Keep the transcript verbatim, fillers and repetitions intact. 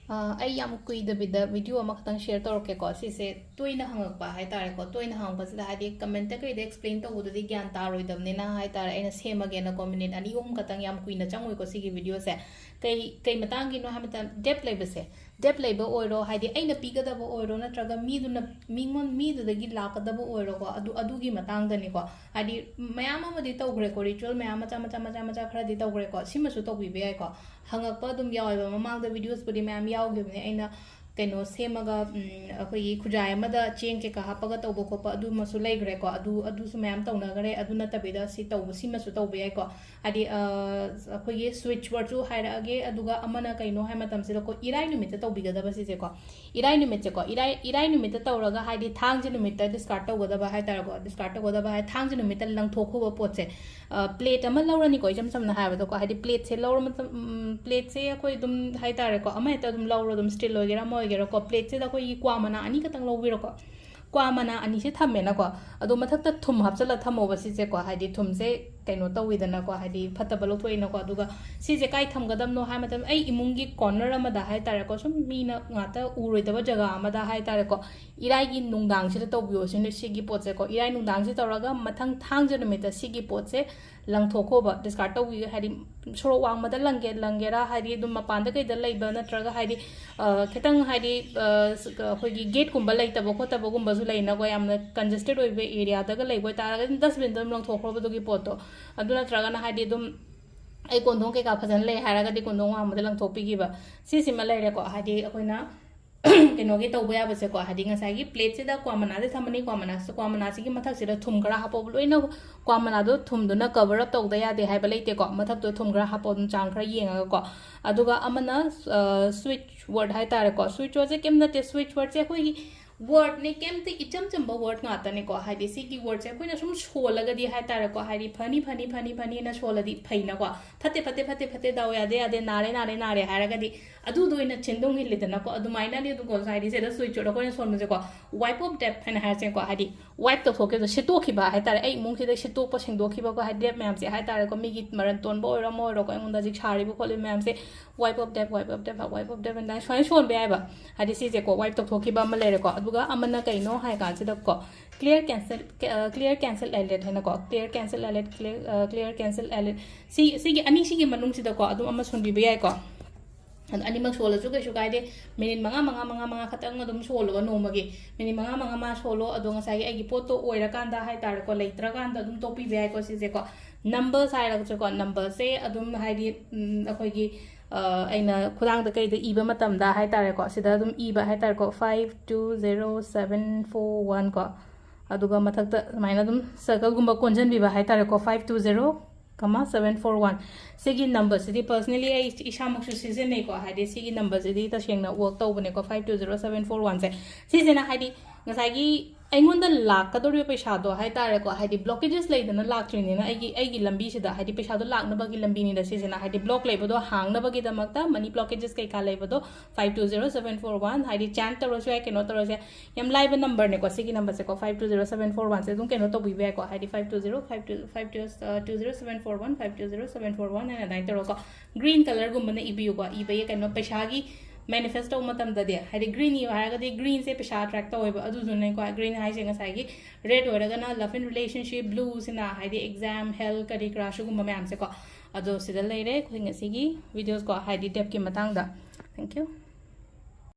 ꯑ, ꯑꯩ ꯌꯥꯝ ꯀꯨꯏꯗꯕꯤꯗ video ꯑꯃꯈꯛꯇꯪ share ꯇꯧꯔꯛꯀꯦꯀꯣ꯫ ꯁꯤꯁꯦ ꯇꯣꯏꯅ ꯍꯪꯉꯛꯄ ꯍꯥꯏꯇꯥꯔꯦꯀꯣ꯫ ꯇꯣꯏꯅ ꯍꯪꯉꯛꯄꯁꯤꯗ, ꯍꯥꯏꯗꯤ, comment ꯀꯩꯗ explain ꯇꯧꯕꯗꯨꯗꯤ ꯒ꯭ꯌꯥꯟ ꯇꯥꯔꯣꯏꯗꯕꯅꯤꯅ ꯍꯥꯏꯇꯥꯔꯦ, ꯑꯩꯅ ꯁꯦꯝꯃꯒꯦꯅꯀꯣ꯫ Minute ꯑꯅꯤ ꯑꯍꯨꯝ ꯈꯛꯇꯪ, ꯌꯥꯝ ꯀꯨꯏꯅ ꯆꯪꯉꯣꯏꯀꯣ ꯁꯤꯒꯤ videoꯁꯦ꯫ ꯀꯩ, ꯀꯩ ꯃꯇꯥꯡꯒꯤꯅꯣ ꯍꯥꯏꯕ ꯃꯇꯝ, debt ꯂꯩꯕꯁꯦ, debt ꯂꯩꯕ ꯑꯣꯏꯔꯣ, ꯍꯥꯏꯗꯤ, ꯑꯩꯅ ꯄꯤꯒꯗꯕ ꯑꯣꯏꯔꯣ, ꯅꯠꯇ꯭ꯔꯒ ꯃꯤꯗꯨꯅ, ꯃꯤꯉꯣꯟ-, ꯃꯤꯗꯨꯗꯒꯤ ꯂꯥꯛꯀꯗꯕ ꯑꯣꯏꯔꯣꯀꯣ, ꯑꯗꯨ, ꯑꯗꯨꯒꯤ ꯃꯇꯥꯡꯗꯅꯤꯀꯣ꯫ ꯍꯥꯏꯗꯤ, ꯃꯌꯥꯝ ꯑꯃꯗꯤ ꯇꯧꯈ꯭ꯔꯦꯀꯣ, ritual ꯃꯌꯥꯝ ꯃꯆꯥ ꯃꯆꯥ ꯃꯆꯥ ꯃꯆꯥ ꯈꯔꯗꯤ ꯇꯧꯈ꯭ꯔꯦꯀꯣ꯫ ꯁꯤꯃꯁꯨ ꯇꯧꯕꯤꯕ ꯌꯥꯏꯀꯣ꯫ ꯍꯪꯉꯛꯄ ꯑꯗꯨꯝ ꯌꯥꯎꯋꯦꯕ, ꯃꯃꯥꯡꯗ videosꯄꯨꯗꯤ ꯃꯌꯥꯝ ꯌꯥꯎꯈꯤꯕꯅꯦ ꯑꯩꯅ ꯀꯩꯅꯣ ꯁꯦꯝꯃꯒ, ꯎꯝ, ꯑꯩꯈꯣꯏꯒꯤ ꯈꯨꯖꯥꯏ ꯑꯃꯗ ꯆꯦꯡ ꯀꯩꯀꯥ ꯍꯥꯞꯄꯒ ꯇꯧꯕ ꯈꯣꯠꯄ, ꯑꯗꯨꯃꯁꯨ ꯂꯩꯈ꯭ꯔꯦꯀꯣ꯫ ꯑꯗꯨ, ꯑꯗꯨꯁꯨ ꯃꯌꯥꯝ ꯇꯧꯅꯈ꯭ꯔꯦ꯫ ꯑꯗꯨ ꯅꯠꯇꯕꯤꯗ ꯁꯤ ꯇꯧꯕ, ꯁꯤꯃꯁꯨ ꯇꯧꯕ ꯌꯥꯏꯀꯣ꯫ ꯍꯥꯏꯗꯤ, ꯑ, ꯑꯩꯈꯣꯏꯒꯤ switch wordꯁꯨ ꯍꯥꯏꯔꯛꯑꯒꯦ꯫ ꯑꯗꯨꯒ ꯑꯃꯅ ꯀꯩꯅꯣ ꯍꯥꯏ ꯃꯇꯝꯁꯤꯗꯀꯣ, ꯏꯔꯥꯏ ꯅꯨꯃꯤꯠꯇ ꯇꯧꯕꯤꯒꯗꯕ ꯁꯤꯁꯦꯀꯣ꯫ ꯏꯔꯥꯏ ꯅꯨꯃꯤꯠꯁꯦꯀꯣ, ꯏꯔꯥꯏ, ꯏꯔꯥꯏ ꯅꯨꯃꯤꯠꯇ ꯇꯧꯔꯒ, ꯍꯥꯏꯗꯤ, ꯊꯥꯡꯖ ꯅꯨꯃꯤꯠꯇ discard ꯇꯧꯒꯗꯕ ꯍꯥꯏꯇꯥꯔꯦꯀꯣ꯫ Discard ꯇꯧꯒꯗꯕ ꯍꯥꯏ, ꯊꯥꯡꯖ ꯅꯨꯃꯤꯠꯇ ꯂꯪꯊꯣꯛꯈꯣꯕ ꯄꯣꯠꯁꯦ꯫ ꯑ, plate ꯑꯃ ꯂꯧꯔꯅꯤꯀꯣ, ꯏꯆꯝ ꯆꯝꯅ ꯍꯥꯏꯔꯕꯗꯀꯣ, ꯍꯥꯏꯗꯤ, plateꯁꯦ ꯂꯧꯔ ꯃꯇꯝ, ꯎꯝ, plateꯁꯦ ꯑꯩꯈꯣꯏ ꯑꯗꯨꯝ ꯍꯥꯏꯇꯥꯔꯦꯀꯣ, ꯑꯃꯍꯦꯛꯇ ꯑꯗꯨꯝ ꯂꯧꯔꯣ, ꯑꯗꯨꯝ steel ꯑꯣꯏꯒꯦꯔꯥ ꯑꯃ ꯑꯣꯏꯒꯦꯔꯥꯀꯣ, plateꯁꯤꯗ ꯑꯩꯈꯣꯏꯒꯤ ꯀ꯭ꯋꯥ ꯃꯅꯥ ꯑꯅꯤꯈꯛꯇꯪ ꯂꯧꯕꯤꯔꯣꯀꯣ꯫ ꯀ꯭ꯋꯥ ꯃꯅꯥ ꯑꯅꯤꯁꯦ ꯊꯝꯃꯦꯅꯀꯣ, ꯑꯗꯣ ꯃꯊꯛꯇ ꯊꯨꯝ ꯍꯥꯞꯆꯤꯜꯂ ꯊꯝꯃꯣꯕ ꯁꯤꯁꯦꯀꯣ, ꯍꯥꯏꯗꯤ, ꯊꯨꯝꯁꯦ ꯀꯩꯅꯣ ꯇꯧꯋꯤꯗꯅꯀꯣ, ꯍꯥꯏꯗꯤ, ꯐꯠꯇꯕ ꯂꯧꯊꯣꯛꯏꯅꯀꯣ꯫ ꯑꯗꯨꯒ ꯁꯤꯁꯦ ꯀꯥꯏ ꯊꯝꯒꯗꯕꯅꯣ ꯍꯥꯏ ꯃꯇꯝꯗ, ꯑꯩ ꯏꯃꯨꯡꯒꯤ corner ꯑꯃꯗ ꯍꯥꯏꯇꯥꯔꯦꯀꯣ, ꯁꯨꯝ ꯃꯤꯅ ꯉꯥꯛꯇ ꯎꯔꯣꯏꯗꯕ ꯖꯒꯥ ꯑꯃꯗ ꯍꯥꯏꯇꯥꯔꯦꯀꯣ, ꯏꯔꯥꯏꯒꯤ ꯅꯨꯡꯗꯥꯡꯁꯤꯗ ꯇꯧꯕꯤꯌꯣ ꯁꯤꯅ, ꯁꯤꯒꯤ ꯄꯣꯠꯁꯦꯀꯣ꯫ ꯏꯔꯥꯏ ꯅꯨꯡꯗꯥꯡꯁꯤ ꯇꯧꯔꯒ ꯃꯊꯪ ꯊꯥꯡꯖ ꯅꯨꯃꯤꯠꯇ ꯁꯤꯒꯤ ꯄꯣꯠꯁꯦ ꯂꯪꯊꯣꯛꯈꯣꯕ, discard ꯇꯧꯕꯤꯌꯨ꯫ ꯍꯥꯏꯗꯤ, ꯁꯣꯔꯣꯛ ꯋꯥꯡꯃꯗ ꯂꯪꯒꯦ-, ꯂꯪꯒꯦꯔꯥ, ꯍꯥꯏꯗꯤ, ꯑꯗꯨꯝ ꯃꯄꯥꯟꯗ ꯀꯩꯗ ꯂꯩꯕ ꯅꯠꯇ꯭ꯔꯒ, ꯍꯥꯏꯗꯤ, ꯑ, ꯈꯤꯇꯪ, ꯍꯥꯏꯗꯤ, ꯑ, ꯁ-, ꯑꯩꯈꯣꯏꯒꯤ gateꯀꯨꯝꯕ ꯂꯩꯇꯕ ꯈꯣꯠꯇꯕꯒꯨꯝꯕꯁꯨ ꯂꯩꯅꯀꯣ, ꯌꯥꯝꯅ congested ꯑꯣꯏꯕ areaꯗꯒ ꯂꯩꯕ ꯑꯣꯏꯇꯥꯔꯒꯗꯤ, dustbinꯗ ꯑꯗꯨꯝ ꯂꯪꯊꯣꯛꯈ꯭ꯔꯣꯕ ꯑꯗꯨꯒꯤ ꯄꯣꯠꯇꯣ꯫ ꯑꯗꯨ ꯅꯠꯇ꯭ꯔꯒꯅ, ꯍꯥꯏꯗꯤ, ꯑꯗꯨꯝ ꯑꯩ ꯀꯣꯟꯊꯣꯡ ꯀꯩꯀꯥ ꯐꯖꯅ ꯂꯩ ꯍꯥꯏꯔꯒꯗꯤ, ꯀꯣꯟꯊꯣꯡ ꯋꯥꯡꯃꯗ ꯂꯪꯊꯣꯛꯄꯤꯈꯤꯕ꯫ ꯁꯤꯁꯤꯃ ꯂꯩꯔꯦꯀꯣ, ꯍꯥꯏꯗꯤ, ꯑꯩꯈꯣꯏꯅ ꯀꯩꯅꯣꯒꯤ ꯇꯧꯕ ꯌꯥꯕꯁꯦꯀꯣ, ꯍꯥꯏꯗꯤ, ꯉꯁꯥꯏꯒꯤ plateꯁꯤꯗ ꯀ꯭ꯋꯥ ꯃꯅꯥꯁꯦ ꯊꯝꯃꯅꯤ, ꯀ꯭ꯋꯥ ꯃꯅꯥꯁꯦ, ꯀ꯭ꯋꯥ ꯃꯅꯥꯁꯤꯒꯤ ꯃꯊꯛꯁꯤꯗ ꯊꯨꯝ ꯈꯔ ꯍꯥꯞꯄꯧꯕ, ꯂꯣꯏꯅ ꯀ꯭ꯋꯥ ꯃꯅꯥꯗꯣ ꯊꯨꯝꯗꯨꯅ cover up ꯇꯧꯗ ꯌꯥꯗꯦ ꯍꯥꯏꯕ ꯂꯩꯇꯦꯀꯣ꯫ ꯃꯊꯛꯇꯣ ꯊꯨꯝ ꯈꯔ ꯍꯥꯞꯄꯣ, ꯑꯗꯨꯝ ꯆꯥꯡ ꯈꯔ ꯌꯦꯡꯉꯒꯀꯣ꯫ ꯑꯗꯨꯒ ꯑꯃꯅ, ꯑ, switch word ꯍꯥꯏꯇꯥꯔꯦꯀꯣ꯫ Switch wordꯁꯦ ꯀꯩꯝ ꯅꯠꯇꯦ, switch wordꯁꯦ ꯑꯩꯈꯣꯏꯒꯤ ꯋꯥꯔꯗꯅꯦ, ꯀꯩꯝꯇ ꯏꯆꯝ ꯆꯝꯕ ꯋꯥꯔꯗ ꯉꯥꯛꯇꯅꯦꯀꯣ꯫ ꯍꯥꯏꯗꯤ ꯁꯤꯒꯤ ꯋꯥꯔꯗꯁꯦ ꯑꯩꯈꯣꯏꯅ ꯁꯨꯝ ꯁꯣꯜꯂꯒꯗꯤ ꯍꯥꯏ ꯇꯥꯔꯦꯀꯣ, ꯍꯥꯏꯗꯤ ꯐꯅꯤ ꯐꯅꯤ ꯐꯅꯤ ꯐꯅꯤꯅ ꯁꯣꯜꯂꯗꯤ ꯐꯩꯅꯀꯣ꯫ ꯐꯠꯇꯦ ꯐꯠꯇꯦ ꯐꯠꯇꯦ ꯐꯠꯇꯦ, ꯗꯥꯎ ꯌꯥꯗꯦ ꯌꯥꯗꯦ, ꯅꯥꯔꯦ ꯅꯥꯔꯦ ꯅꯥꯔꯦ ꯍꯥꯏꯔꯒꯗꯤ ꯑꯗꯨꯗ ꯑꯣꯏꯅ ꯁꯦꯟꯗꯣꯡ ꯍꯤꯜꯂꯤꯗꯅꯀꯣ꯫ ꯑꯗꯨꯃꯥꯏꯅꯅꯦ꯫ ꯑꯗꯨꯒ ꯍꯥꯏꯗꯤ ꯁꯤꯗ ꯁꯨꯏ ꯆꯣꯠ ꯑꯩꯈꯣꯏꯅ ꯁꯣꯟꯕꯁꯦꯀꯣ, ꯋꯥꯏꯞ ꯑꯣꯐ ꯗꯦꯠ ꯍꯥꯏꯅ ꯍꯥꯏꯔꯁꯦꯀꯣ꯫ ꯍꯥꯏꯗꯤ ꯋꯥꯏꯞ ꯇꯧꯊꯣꯛꯈꯤꯕꯗꯣ, ꯁꯤꯠꯇꯣꯛꯈꯤꯕ ꯍꯥꯏ ꯇꯥꯔꯦ꯫ ꯑꯩ ꯏꯃꯨꯡꯁꯤꯗ ꯁꯤꯠꯇꯣꯛꯄ ꯁꯦꯡꯗꯣꯛꯈꯤꯕꯀꯣ, ꯍꯥꯏꯗꯤ ꯗꯦꯠ ꯃꯌꯥꯝꯁꯦ ꯍꯥꯏ ꯇꯥꯔꯦꯀꯣ, ꯃꯤꯒꯤ ꯃꯔꯟ ꯇꯣꯟꯕ ꯑꯣꯏꯔꯣ ꯑꯃ ꯑꯣꯏꯔꯣꯀꯣ, ꯑꯩꯉꯣꯟꯗ ꯍꯧꯖꯤꯛ ꯁꯥꯔꯤꯕ ꯈꯣꯠꯂꯤꯕ ꯃꯌꯥꯝꯁꯦ wipe of that, wipe of that, wipe of that ꯍꯥꯏꯅ ꯁꯨꯃꯥꯏꯅ ꯁꯣꯟꯕ ꯌꯥꯏꯕ꯫ ꯍꯥꯏꯗꯤ ꯁꯤꯁꯦꯀꯣ, ꯋꯥꯏꯞ ꯇꯧꯊꯣꯛꯈꯤꯕ ꯑꯃ ꯂꯩꯔꯦꯀꯣ꯫ ꯑꯗꯨꯒ ꯑꯃꯅ ꯀꯩꯅꯣ ꯍꯥꯏ ꯀꯥꯟꯁꯤꯗꯀꯣ, clear cancel, clear cancel eyelid ꯍꯥꯏꯅꯀꯣ, clear cancel eyelid, clear, clear cancel eyelid꯫ ꯁꯤ, ꯁꯤꯒꯤ ꯑꯅꯤꯁꯤꯒꯤ ꯃꯅꯨꯡꯁꯤꯗꯀꯣ ꯑꯗꯨꯝ ꯑꯃ ꯁꯣꯟꯕꯤꯕ ꯌꯥꯏꯀꯣ꯫ ꯑꯗꯣ ꯑꯅꯤꯃꯛ ꯁꯣꯜꯂꯁꯨ ꯀꯩꯁꯨ ꯀꯥꯏꯗꯦ꯫ ꯃꯤꯅꯤꯠ ꯃꯉꯥ, ꯃꯉꯥ, ꯃꯉꯥ, ꯃꯉꯥ ꯈꯛꯇꯪ ꯑꯗꯨꯝ ꯁꯣꯜꯂꯣ ꯅꯣꯡꯃꯒꯤ꯫ ꯃꯤꯅꯤꯠ ꯃꯉꯥ, ꯃꯉꯥ, ꯃꯉꯥ ꯁꯣꯜꯂꯣ꯫ ꯑꯗꯣ ꯉꯁꯥꯏꯒꯤ ꯑꯩꯒꯤ ꯄꯣꯠꯇꯣ ꯑꯣꯏꯔꯀꯥꯟꯗ ꯍꯥꯏ ꯇꯥꯔꯦꯀꯣ, ꯂꯩꯇ꯭ꯔꯀꯥꯟꯗ ꯑꯗꯨꯝ ꯇꯣꯛꯄꯤꯕ ꯌꯥꯏꯀꯣ ꯁꯤꯁꯦꯀꯣ꯫ ꯅꯝꯕꯔꯁ ꯍꯥꯏꯔꯒꯁꯨꯀꯣ, ꯅꯝꯕꯔꯁꯦ ꯑꯗꯨꯝ ꯍꯥꯏꯗꯤ, ꯎꯝ, ꯑꯩꯈꯣꯏꯒꯤ, ꯑ, ꯑꯩꯅ ꯈꯨꯗꯥꯡꯗ ꯀꯩꯗ ꯏꯕ ꯃꯇꯝꯗ ꯍꯥꯏ ꯇꯥꯔꯦꯀꯣ, ꯁꯤꯗ ꯑꯗꯨꯝ ꯏꯕ ꯍꯥꯏ ꯇꯥꯔꯦꯀꯣ, five two zero seven four one ꯀꯣ꯫ ꯑꯗꯨꯒ ꯃꯊꯛꯇ ꯁꯨꯃꯥꯏꯅ ꯑꯗꯨꯝ ꯁꯔꯀꯜꯒꯨꯝꯕ ꯀꯣꯟꯁꯤꯟꯕꯤꯕ ꯍꯥꯏ ꯇꯥꯔꯦꯀꯣ, five two zero comma seven four one꯫ ꯁꯤꯒꯤ ꯅꯝꯕꯔꯁꯤꯗꯤ personally ꯑꯩ ꯏꯁꯥꯃꯛꯁꯨ ꯁꯤꯖꯤꯟꯅꯩꯀꯣ꯫ ꯍꯥꯏꯗꯤ ꯁꯤꯒꯤ ꯅꯝꯕꯔꯁꯤꯗꯤ ꯇꯁꯦꯡꯅ ꯋꯥꯔꯛ ꯇꯧꯕꯅꯦꯀꯣ, five two zero seven four one ꯁꯦ꯫ ꯁꯤꯁꯤꯅ ꯍꯥꯏꯗꯤ ꯉꯁꯥꯏꯒꯤ ꯑꯩꯉꯣꯟꯗ ꯂꯥꯛꯀꯗꯧꯔꯤꯕ ꯄꯩꯁꯥꯗꯣ ꯍꯥꯏ ꯇꯥꯔꯦꯀꯣ, ꯍꯥꯏꯗꯤ ꯕ꯭ꯂꯣꯀꯦꯖꯦꯁ ꯂꯩꯗꯅ ꯂꯥꯛꯇ꯭ꯔꯤꯅꯤꯅ, ꯑꯩꯒꯤ, ꯑꯩꯒꯤ ꯂꯝꯕꯤꯁꯤꯗ ꯍꯥꯏꯗꯤ ꯄꯩꯁꯥꯗꯣ ꯂꯥꯛꯅꯕꯒꯤ ꯂꯝꯕꯤꯅꯤꯗ ꯁꯤꯁꯤꯅ꯫ ꯍꯥꯏꯗꯤ ꯕ꯭ꯂꯣꯛ ꯂꯩꯕꯗꯣ ꯍꯥꯡꯅꯕꯒꯤꯗꯃꯛꯇ, ꯃꯅꯤ ꯕ꯭ꯂꯣꯀꯦꯖꯦꯁ ꯀꯩꯀꯥ ꯂꯩꯕꯗꯣ five two zero seven four one, ꯍꯥꯏꯗꯤ ꯆꯦꯟꯠ ꯇꯧꯔꯁꯨ ꯌꯥꯏ, ꯀꯩꯅꯣ ꯇꯧꯔꯁꯨ ꯌꯥꯏ꯫ ꯌꯥꯝ ꯂꯥꯏꯕ ꯅꯝꯕꯔꯅꯦꯀꯣ ꯁꯤꯒꯤ ꯅꯝꯕꯔꯁꯦꯀꯣ, five two zero seven four one ꯁꯦ ꯑꯗꯨꯝ ꯀꯩꯅꯣ ꯇꯧꯕꯤꯕ ꯌꯥꯏꯀꯣ꯫ ꯍꯥꯏꯗꯤ five two zero five two, five two, uh, two zero seven four one, five two zero seven four one ꯍꯥꯏꯅ ꯑꯗꯨꯃꯥꯏꯅ ꯇꯧꯔꯒꯀꯣ꯫ ꯒ꯭ꯔꯤꯟ ꯀꯂꯔꯒꯨꯝꯕꯅ ꯏꯕꯤꯌꯨꯀꯣ꯫ ꯏꯕꯒꯤ ꯀꯩꯅꯣ, ꯄꯩꯁꯥꯒꯤ ꯃꯦꯅꯤꯐꯦꯁ ꯇꯧꯕ ꯃꯇꯝꯗꯗꯤ ꯍꯥꯏꯗꯤ ꯒ꯭ꯔꯤꯟ ꯏꯌꯨ ꯍꯥꯏꯔꯒꯗꯤ ꯒ꯭ꯔꯤꯟꯁꯦ ꯄꯩꯁꯥ ꯑꯦꯇ꯭ꯔꯦꯛ ꯇꯧꯋꯦꯕ꯫ ꯑꯗꯨꯗꯨꯅꯀꯣ, ꯒ꯭ꯔꯤꯟ ꯍꯥꯏꯁꯦ ꯉꯁꯥꯏꯒꯤ ꯔꯦꯗ ꯑꯣꯏꯔꯒꯅ love and relationship, ꯕ꯭ꯂꯨꯁꯤꯅ ꯍꯥꯏꯗꯤ exam, health, ꯀꯔꯤ ꯀꯔꯥ ꯁꯤꯒꯨꯝꯕ ꯃꯌꯥꯝꯁꯦꯀꯣ꯫ ꯑꯗꯣ ꯁꯤꯗ ꯂꯩꯔꯦ ꯑꯩꯈꯣꯏ ꯉꯁꯤꯒꯤ ꯚꯤꯗꯤꯑꯣꯁꯀꯣ, ꯍꯥꯏꯗꯤ ꯗꯦꯠꯀꯤ ꯃꯇꯥꯡꯗ꯫ Thank you꯫